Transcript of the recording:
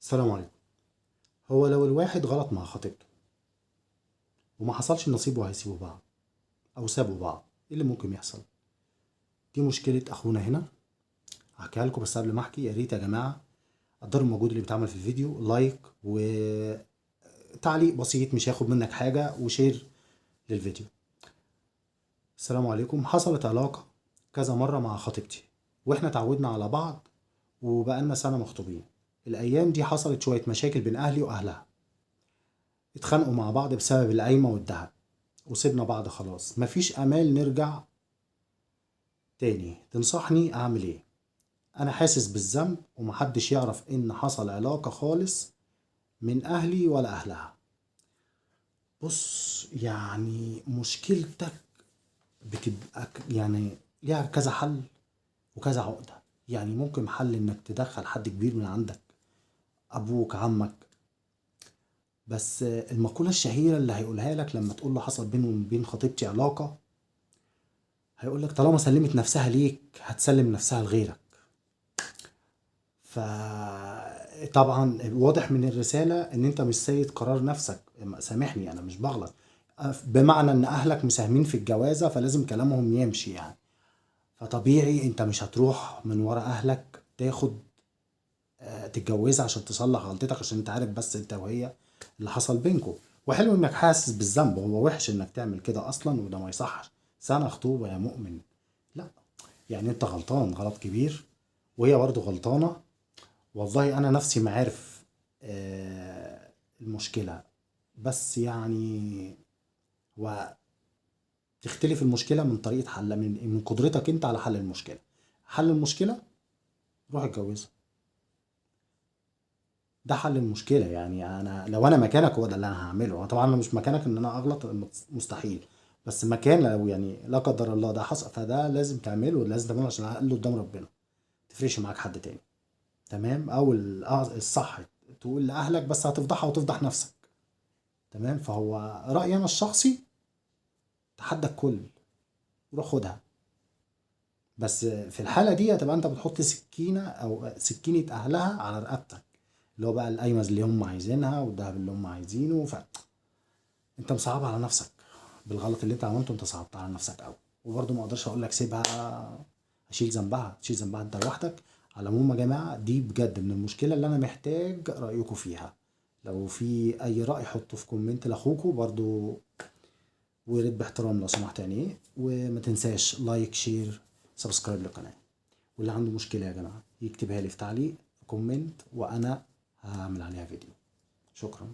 السلام عليكم. هو لو الواحد غلط مع خطيبته وما حصلش النصيب وهيسيبوا بعض او سابوا بعض، ايه اللي ممكن يحصل؟ دي مشكلة اخونا هنا، هحكيها لكم. بس قبل ما احكي يا ريت يا جماعة قدروا المجهود اللي بيتعمل في الفيديو، like وتعليق بسيط مش هياخد منك حاجة، و share للفيديو. السلام عليكم. حصلت علاقة كذا مرة مع خطيبتي واحنا تعودنا على بعض وبقالنا سنة مخطوبين. الايام دي حصلت شوية مشاكل بين اهلي واهلها، اتخانقوا مع بعض بسبب القايمة والذهب وسيبنا بعض خلاص، مفيش امال نرجع تاني. تنصحني اعمل ايه؟ انا حاسس بالذنب ومحدش يعرف ان حصل علاقة خالص من اهلي ولا اهلها. بص، يعني مشكلتك بتبقى يعني ليها كذا حل وكذا عقدة. يعني ممكن حل انك تدخل حد كبير من عندك، ابوك، عمك، بس المقولة الشهيرة اللي هيقولها لك لما تقول له حصل بيني وبين خطيبتي علاقة، هيقول لك طالما سلمت نفسها ليك هتسلم نفسها لغيرك. فطبعا واضح من الرسالة ان انت مش سيد قرار نفسك. سامحني انا مش بغلط، بمعنى ان اهلك مساهمين في الجوازة فلازم كلامهم يمشي يعني. فطبيعي انت مش هتروح من ورا اهلك تاخد تتجوزها عشان تصلح غلطتك، عشان انت عارف بس انت وهي اللي حصل بينكم. وحلو انك حاسس بالذنب، هو وحش انك تعمل كده اصلا وده ما يصحش. سنة خطوبة يا مؤمن، لا يعني انت غلطان غلط كبير وهي برضه غلطانة. والله انا نفسي ما عارف المشكلة، بس يعني هو تختلف المشكلة من طريقة حلها، من قدرتك انت على حل المشكلة. حل المشكلة روح اتجوزها، ده حل المشكلة. يعني انا لو انا مكانك هو ده اللي انا هعمله. طبعا انا مش مكانك ان انا اغلط، مستحيل، بس مكان لو يعني لا قدر الله ده حصل، فده لازم تعمله، لازم تعمله عشان على الاقل قدام ربنا ما تفرقش معاك حد تاني، تمام؟ او الصح تقول لاهلك، بس هتفضحها وتفضح نفسك، تمام؟ فهو رايي انا الشخصي تحدى الكل، روح خدها. بس في الحالة دي هتبقى انت بتحط سكينة او سكينة اهلها على رقبتك، اللي هو بقى القايمة اللي هم عايزينها والذهب اللي هم عايزينه. ف انت مصعبها على نفسك بالغلط اللي انت عملته، انت صعبتها على نفسك قوي. وبرضه ما اقدرش اقول لك سيبها، اشيل ذنبها، تشيل ذنبها انت لوحدك. على العموم يا جماعة دي بجد من المشكلة اللي انا محتاج رايكم فيها. لو في اي راي حطه في comment لاخوكم برضه، ويرد باحترام لو سمحت يعني. وما تنساش like، share، subscribe للقناة. واللي عنده مشكلة يا جماعة يكتبها لي في تعليق في comment وانا هعمل عليها فيديو. شكرا.